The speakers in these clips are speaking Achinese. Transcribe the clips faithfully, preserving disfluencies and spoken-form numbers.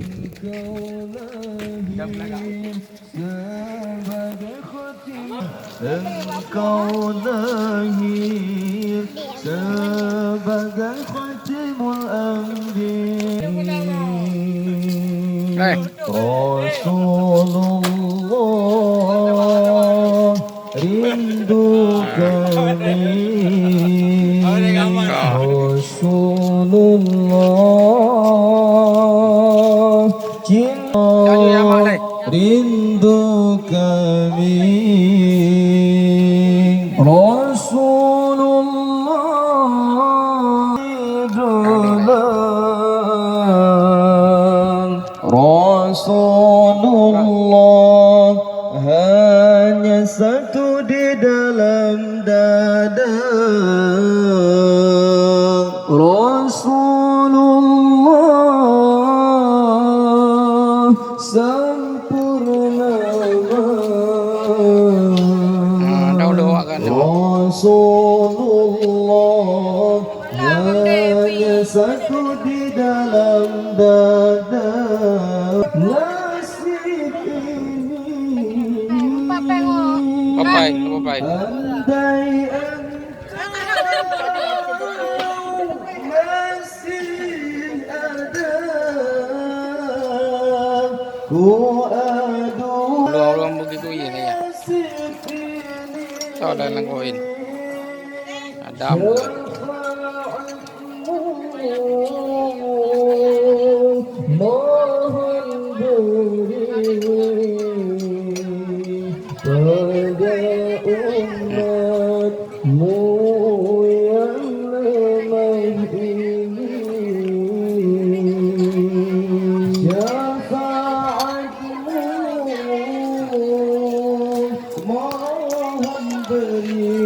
Engkau lahir sebagai khatim, engkau lahir sebagai khatimul anbiya. Eh. Rasulullah, rindu kami. Rasulullah, cinta, rindu kami. Rasulullah, rindu. Rasulullah hanya satu di dalam dada. Rasulullah sempurna. Ah, dah udah awak kan. Rasulullah hanya satu di dalam dada. Nasib ini. Papai, papai. Andai, andai masih ada, ku adu. Dua orang begitu, iya, iya. Nasib ini. Salah nang koin. Adam. Mohon beri pada umatmu yang lemah ini syafaatmu. Mohon beri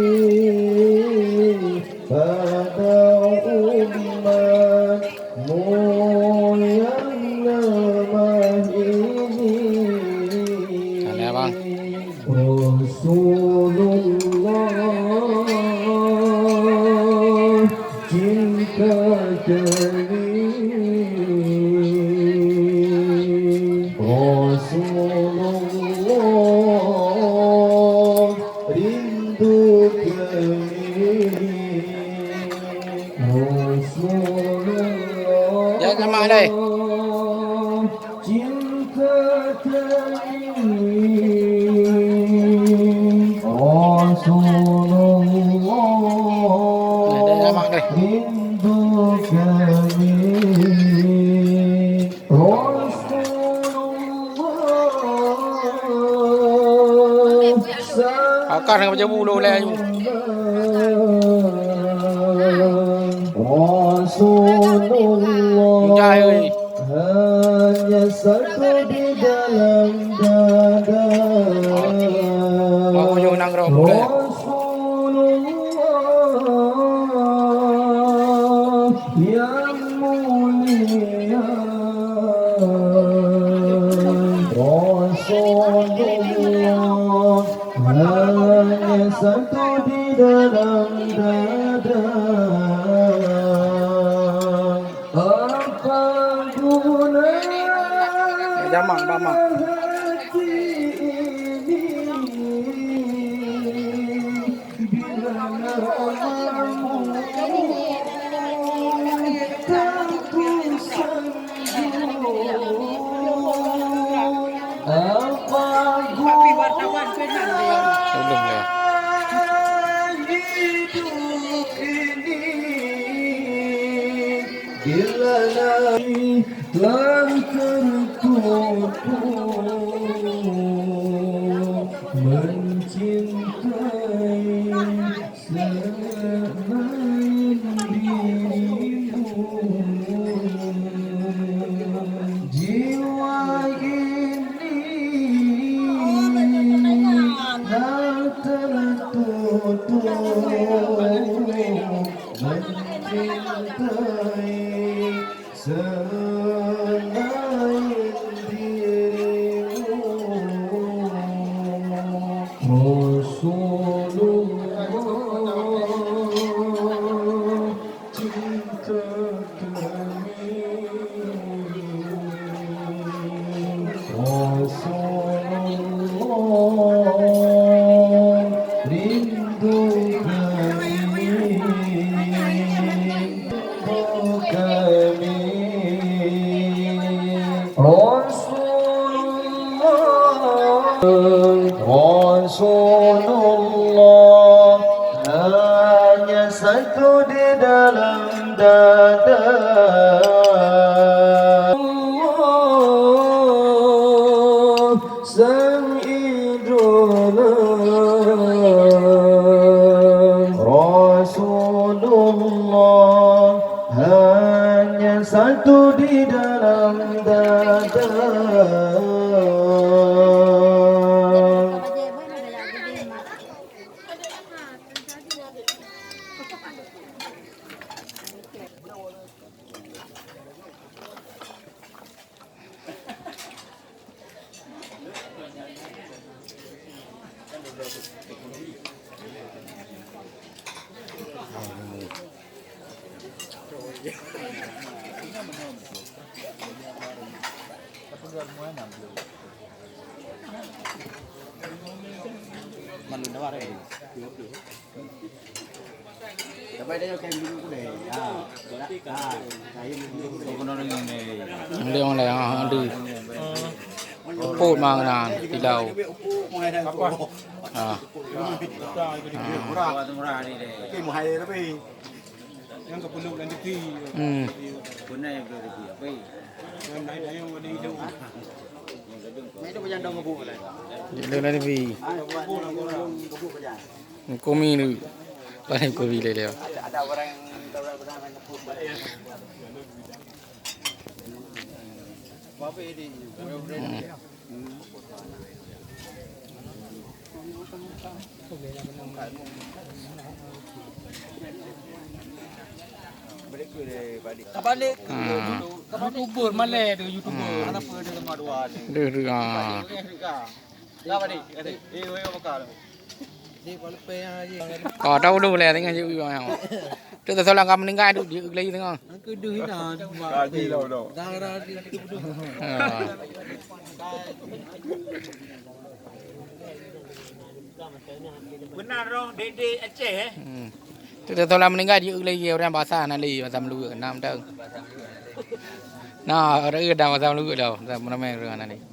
pada umatmu yang lemah ini. Sana, Bang. Rasulullah, cinta kami. Rasulullah, rindu kami. Rasulullah, ya, sama deh. Cinta kami. Rasulullah, nah, dah lama deh. Rindu kami. Rasulullah. Akan dengan macam bulu lah. Rasulullah. Hanya satu di dalam dada. Rasulullah yang mulia. Rasulullah hanya satu di dalam dada. Apa guna jamak, jamak. Hati ini bila namamu tak kusanjung? Apa guna hidup ini? Bila lagi telah tertutup mencintai selain dirimu, jiwa ini telah tertutup mencintai selain dirimu. Rasulullah, cinta kami. Rasulullah, Rasulullah, hanya satu di dalam dada. Allah, sang idola. Rasulullah, hanya satu di dalam dada. Lé, lé, ha, lé. Pot ma na, pilau. Ha. Ha. Hmm. Dia lagi. Kumi tu. Paling kumi lé dia. Hmm. Ka balik. Hmm. Ka balik. YouTuber malèe tu, YouTuber. Hmm. Kenapa dia sama dua ni? Dia, dia, ah. Ka balik. Eh, weh, apa kau? Ka tahu dulu lé, tengok je. Tu tasolang ka meuninggai tu, dia lagi tengok. Angka deuh ina. Kaji lah, udah. Darah dia tu. Ha. Benar dong, Dede Aceh, eh? Hmm. Tu tasolang meuninggai, dia lagi orang basah, nak lagi basah meuluweuk, enam tahun. Nah, orang dah basah meuluweuk dah, basah meuluweuk dah, nak lagi.